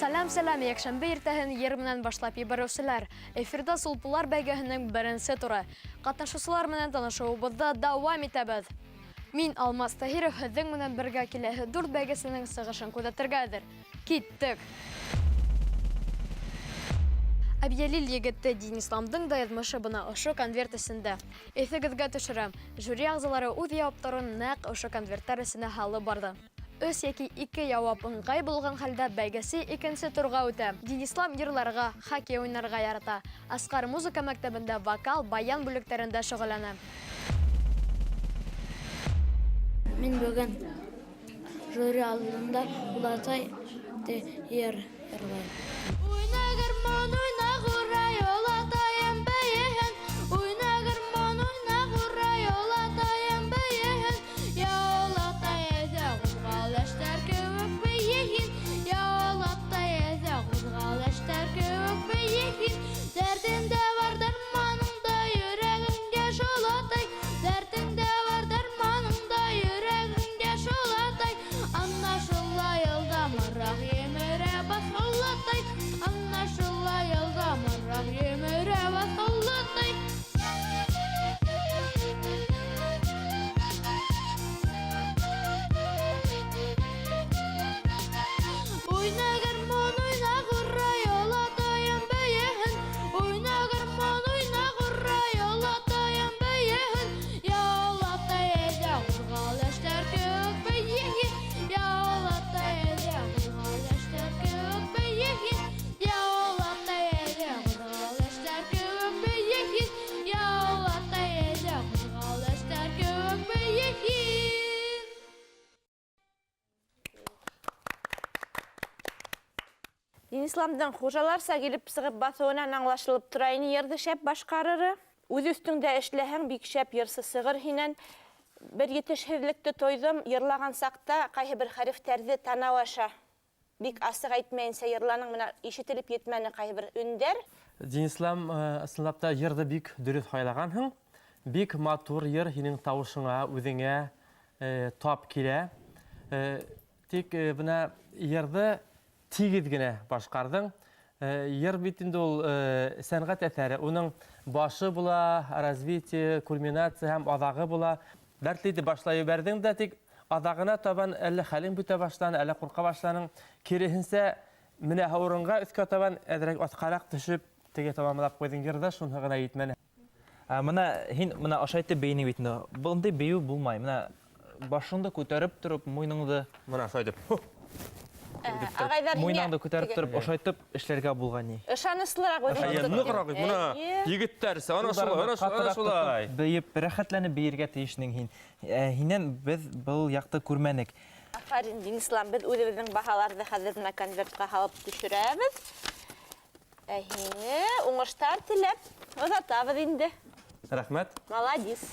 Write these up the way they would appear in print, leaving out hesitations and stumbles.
Сәләм, сәләм, йәкшәмбе иртәһен йыр менән башлап ебәреүселәр. Эфирҙа Сулпылар бәйгеһенең беренсе туры. Ҡатнашыусылар менән танышыуыбыҙҙы дауам итәбеҙ. Мин, Алмаз Таһиров, һеҙҙең менән бергә киләһе дүрт бәйгесенең сығышын күҙәтергә әҙер. Киттек! Әбйәлил егете Динисламдың да яҙмышы бына ошо конверт эсендә. Иҫегеҙгә төшөрәм, жюри ағзалары үҙ яуаптарын нәҡ ошо конверттар эсенә һалып барҙы. Өс йәки ике яуап ыңғай булған хәлдә бәйгесе икенсе турға үтә. Динислам йырларға, хоккей уйнарға ярата. Асҡар музыка мәктәбендә вокал, баян бүлектәрендә шөғөлләнә. Мин бөгөн жюри алдында Олатай йыр йырлайым. Уйна гармун, уйна ҡурай, олатайым бейеһен. Уйна гармун, уйна ҡурай, олатайым бейеһен. Я олатай, әйҙә ҡуҙғал, йәштәр кеүек бейе һин. Я олатай, әйҙә ҡуҙғал, йәштәр кеүек бейе һин. Дәртең дә бар, дарманың да, йөрәгең йәш, олатай. Дәртең дә бар, дарманың да, йөрәгең йәш, олатай. Ана шулай йылдамыраҡ емерә баҫ, олатай. Ана шулай йылдамыраҡ емерә баҫ, олатай. Уйна гармун, уйна ҡурай, олатайым бейеһен. Уйна гармун, уйна ҡурай, олатайым бейеһен. Я олатай, әйҙә ҡуҙғал, йәштәр кеүек бейе һин. Я олатай, әйҙә ҡуҙғал, йәштәр кеүек бейе һин. Я олатай, әйҙә ҡуҙғал, йәштәр кеүек бейе һин. Я олатай, әйҙә ҡуҙғал, йәштәр кеүек бейе һин. Динисламдың хужаларса килеп сығып баҫыуынан аңлашылып тора ине йырҙы шәп башҡарыры. Үҙ өҫтөңдә эшләһәң, бик шәп йырсы сығыр һинән. Бер етешһеҙлекте тойҙом, йырлаған саҡта ҡайһы бер хәрефтәрҙе танау аша бик асыҡ әйтмәйенсә йырланың, менә ишетелеп етмәне ҡайһы бер өндәр. Динислам, ысынлап та йырҙы бик дөрөҫ һайлағанһың. Бик матур йыр һинең тауышыңа, үҙеңә тап килә. Тик бына йырҙы тигеҙ генә башҡарҙың. Йыр бит инде ул сәнғәт әҫәре. Уның башы була, развитие, кульминация һәм аҙағы була. Дәртле итеп башлай ебәрҙең дә, тик аҙағына табан әллә хәлең бөтә башланы, әллә ҡурҡа башланың. Киреһенсә, менә урынға өҫкә табан әҙерәк аҫҡараҡ төшөп, теге тамамлап ҡуйҙың йырҙы, шунһы ғына етмәне. Мына һин мына ошайтып бейенең бит инде. Бындай бейеү булмай. Мына башыңды күтәреп тороп, муйыныңды Мына шулай итеп. Ағайҙар һиңә Муйыныңды күтәреп теге тороп, ошайтып эшләргә булған ни. Ышаныслыраҡ үҙеңде Әйе, тотоп. нығыраҡ бит, мына Әйе. егеттәр, ана шулай, ана шулай, ана Ҡатыраҡ шулай. тотоп, бейеп, рәхәтләнеп бейергә тейешнең һин. Һинән беҙ был яҡты күрмәнек. Афарин, Динислам, беҙ үҙебеҙҙең баһаларҙы хәҙер бына конвертҡа һалып төшөрәбеҙ. Ә һине уңыштар теләп оҙатабыҙ инде. Рәхмәт. Молодец.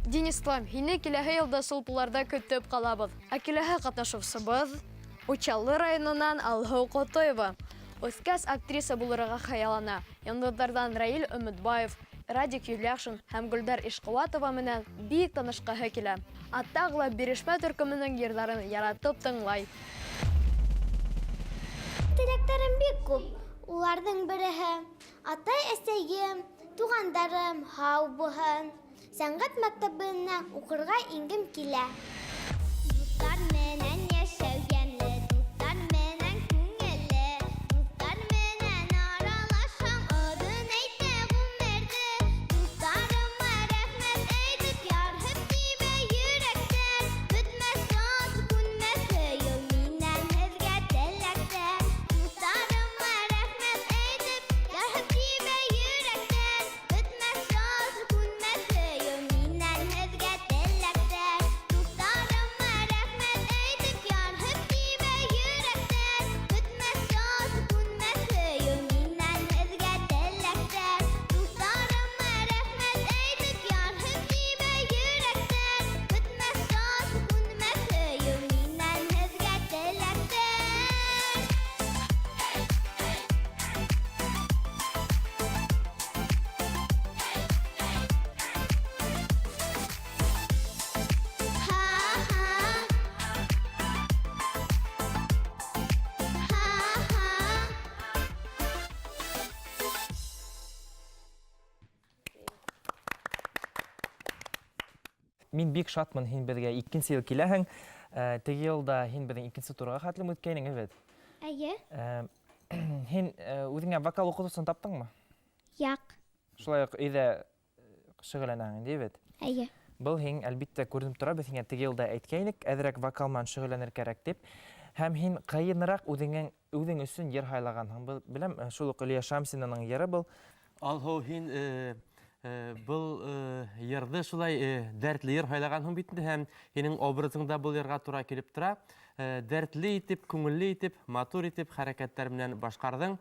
Динислам, һине киләһе йылда Сулпыларҙа көтөп ҡалабыҙ. Ә киләһе ҡатнашыусыбыҙ Учалы районынан Алһыу Ҡотоева. Үҫкәс актриса булырға хыяллана. Йондоҙҙарҙан Раил Өмөтбаев, Радик Юльяшин һәм Гөлдәр Ишҡыуатова менән бик танышҡыһы килә. Ә тағы ла бирешмә төркөмөнөң йырҙарын яратып тыңлай. Теләктәрем бик күп. Уларҙың береһе атай-әсәйем, туғандарым һау булһын. Сәнғәт мәктәбенә уҡырға ингем килә. Дуҫтар менән йәшәү йәмле, дуҫтар менән күңелле, дуҫтар менән аралашһаң, оҙон әйтә ғүмерҙе. Дуҫтарыма рәхмәт әйтеп, ярһып тибә йөрәктәр. Бөтмәҫ шат, күнмәҫ һөйөү минән һеҙгә теләктәр. Дуҫтарыма рәхмәт әйтеп, ярһып тибә йөрәктәр. Бөтмәҫ шат, күнмәҫ һөйөү минән һеҙгә теләктәр. Дуҫтарыма Мин бик шатмын, һин беҙгә икенсе йыл киләһең. Теге йылда һин беҙҙең икенсе турға хәтлем үткәйнең, эйе? Әйе. Һин үҙеңә вокал уҡытыусыны таптыңмы? Яҡ. Шулай уҡ өйҙә шөғөлләнәһең, эйе? Әйе. Был һин, әлбиттә, күренеп тора, беҙ һиңә теге йылда әйткәйнек, әҙерәк вокал менән шөғөлләнер кәрәк тип. Һәм һин ҡыйыныраҡ үҙең өсөн йыр һайлағанһың. Был, беләм, шул уҡ Илья Шамсинаның йыры был. Алһыу, һин был йырҙы шулай дәртле йыр һайлағанһың бит инде, һәм һинең образың да был йырға тура килеп тора. Дәртле итеп, күңелле итеп, матур итеп хәрәкәттәр менән башҡарҙың.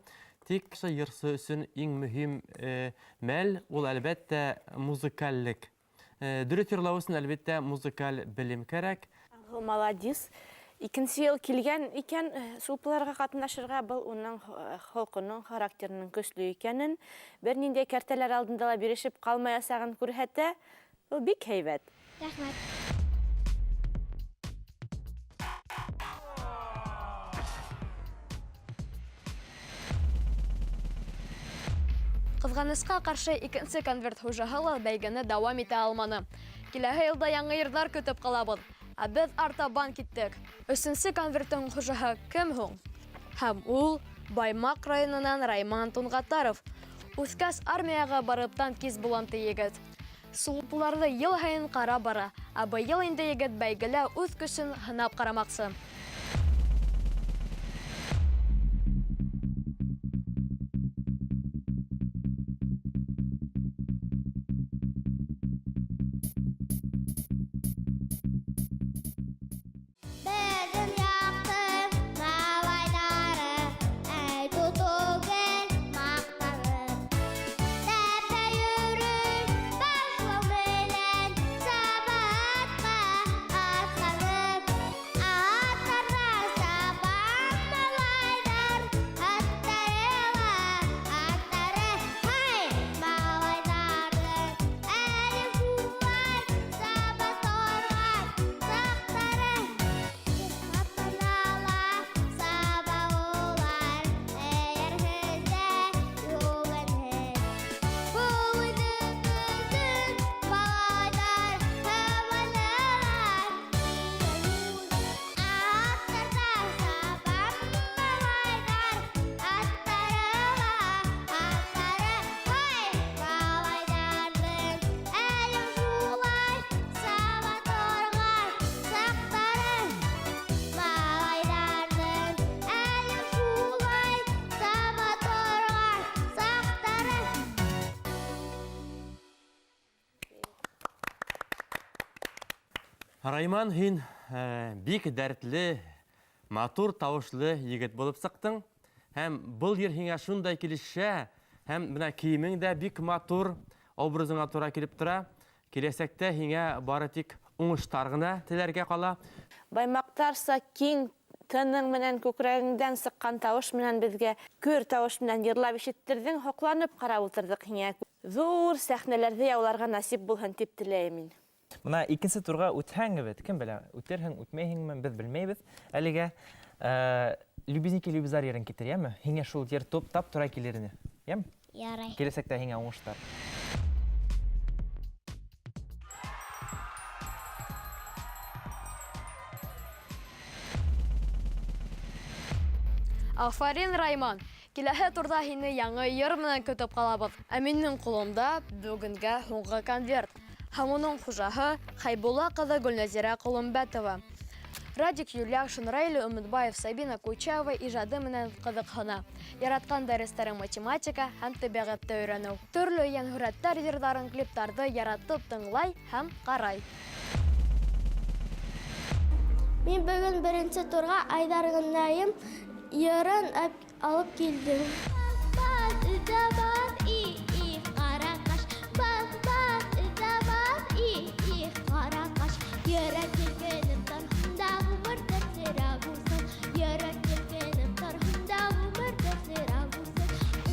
Тик кеше йырсы өсөн иң мөһим мәл ул, әлбәттә, музыкальлек. Дөрөҫ йырлау өсөн, әлбиттә, музыкаль белем кәрәк. Алһыу маладис. Икенсе йыл килгән икән, сулпыларға ҡатнашырға, был уның холҡоноң, характерының көслө икәнен, бер ниндәй кәртәләр алдында ла бирешеп ҡалмаясағын күрһәтә. Был бик һәйбәт. Рәхмәт. Ҡыҙғанысҡа ҡаршы икенсе конверт хужаһы ла бәйгене дауам итә алманы. Киләһе йылда яңы йырҙар көтөп ҡалабыҙ. Ә беҙ артабан киттек. Өсөнсө конверттың хужаһы кем һуң? Һәм ул Баймаҡ районынан Райман Тунғатаров. Үҫкәс армияға барып танкист булам ти егет. Сулпыларҙы йыл һайын ҡара бара, ә быйыл инде егет бәйгелә үҙ көсөн һынап ҡарамаҡсы. Райман, һин бик дәртле, матур тауышлы егет булып сыҡтың. Һәм был ер һиңә шундай килешә, һәм бына кейемең дә бик матур, образыңа тура килеп тора. Киләсәктә һиңә бары тик уңыштар ғына теләргә ҡала. Баймаҡтарса киң тының менән күкрәгеңдән сыҡҡан тауыш менән беҙгә көр тауыш менән йырлап ишеттерҙең, һоҡланып ҡарап ултырҙыҡ һиңә. Ҙур сәхнәләрҙе яуларға насип булһын тип теләйем мин. Бына икенсе турға үтһәң бит, кем белә, үтерһең, үтмәйһеңме, беҙ белмәйбеҙ. Әлегә Любизники Любизар йырын китер, йәме? Һиңә шул йыр топ тап тура килер ине, йәме? Ярай. Киләсәктә һиңә уңыштар. Афарин, Райман! Киләһе турҙа һине яңы йыр менән көтөп ҡалабыҙ. Ә минең ҡулымда бөгөнгә һуңғы конверт. Һәм уның хужаһы Хәйбулла ҡыҙы Гөлнәзирә Ҡоломбәтова. Радик Юльяшин, Раиль Өмөтбаев, Сабина Кучаева ижады менән ҡыҙыҡһына. Яратҡан дәрестәре математика һәм тәбиғәтте өйрәнеү. Төрлө йәнһүрәттәр йырҙарын, клиптарҙы яратып тыңлай һәм ҡарай. Мин бөгөн беренсе турға Айҙар Ғынаем йырын алып килдем. Баҫ, өҙә баҫ, и, и, ҡара ҡаш. Баҫ, баҫ, өҙә баҫ, и, и, ҡара ҡаш. Йөрәк елкенеп торһон да ғүмер дәртлерәк булһын. Йөрәк елкенеп торһон да ғүмер дәртлерәк булһын.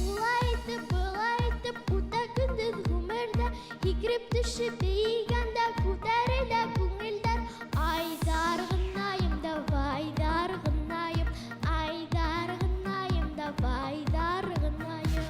Улай итеп, былай итеп, үтә көндөҙ ғүмерҙә. Һикереп төшөп бейегәндә күтәрелә күңелдәр. Айҙар Ғынаем да, вайҙар Ғынаем, Айҙар Ғынаем да, вайҙар Ғынаем.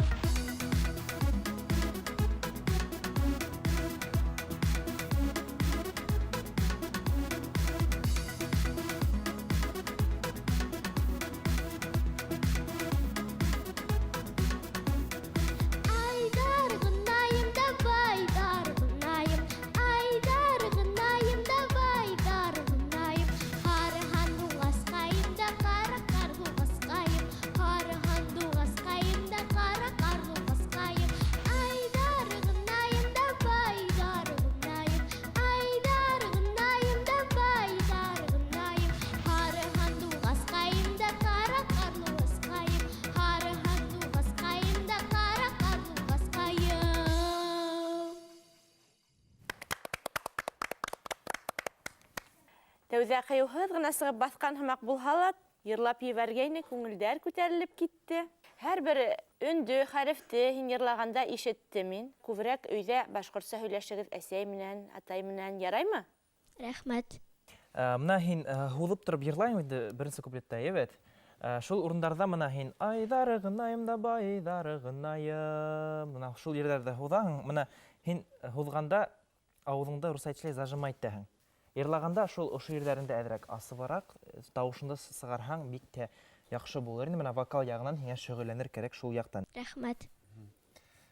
Тәүҙә ҡыйыуһыҙ ғына сығып баҫҡан һымаҡ булһа ла, йырлап ебәргәйне, күңелдәр күтәрелеп китте. Һәр бер өндө, хәрефте һин йырлағанда ишеттем мин. Күберәк өйҙә башҡортса һөйләшегеҙ әсәй менән, атай менән, яраймы? Рәхмәт. Мына һин һуҙып тороп йырлайһың инде беренсе куплетта, әйбәт. Шул урындарҙа мына һин айҙарығынайым да байҙарығынайым. Мына шул ерҙәрҙә һуҙаһың. Мына һин һуҙғанда ауыҙыңды рус әйтешләй зажимать итәһең. Йырлағанда шул ошо ерҙәреңде әҙерәк асыбыраҡ, тауышыңды сығарһаң бик тә яҡшы булыр ине. Мына вокал яғынан һиңә шөғөлләнер кәрәк шул яҡтан. Рәхмәт.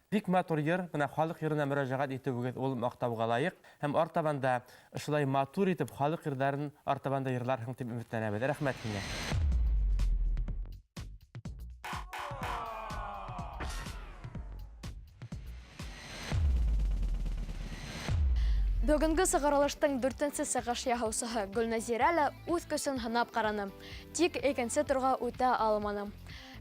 Бик матур йыр, мына халыҡ йырына мөрәжәғәт итеүегеҙ ул маҡтауға лайыҡ. Һәм артабан да шулай матур итеп халыҡ йырҙарын артабан да йырларһың тип өмөтләнәбеҙ. Рәхмәт һиңә. Бөгөнгө сығарылыштың дүртенсе сығыш яһаусыһы Гөлнәзирә лә үҙ көсөн һынап ҡараны. Тик икенсе турға үтә алманы.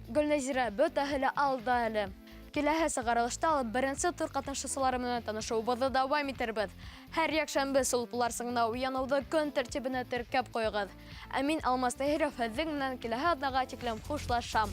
Гөлнәзирә, бөтәһе лә алда әле. Киләһе сығарылышта ла беренсе тур ҡатнашыусылары менән танышыуыбыҙҙы дауам итербеҙ. Һәр йәкшәмбе Сулпылар сыңына уяныуҙы көн тәртибенә теркәп ҡуйығыҙ. Ә мин Алмаз Таһиров һеҙҙең менән киләһе аҙнаға тиклем хушлашам.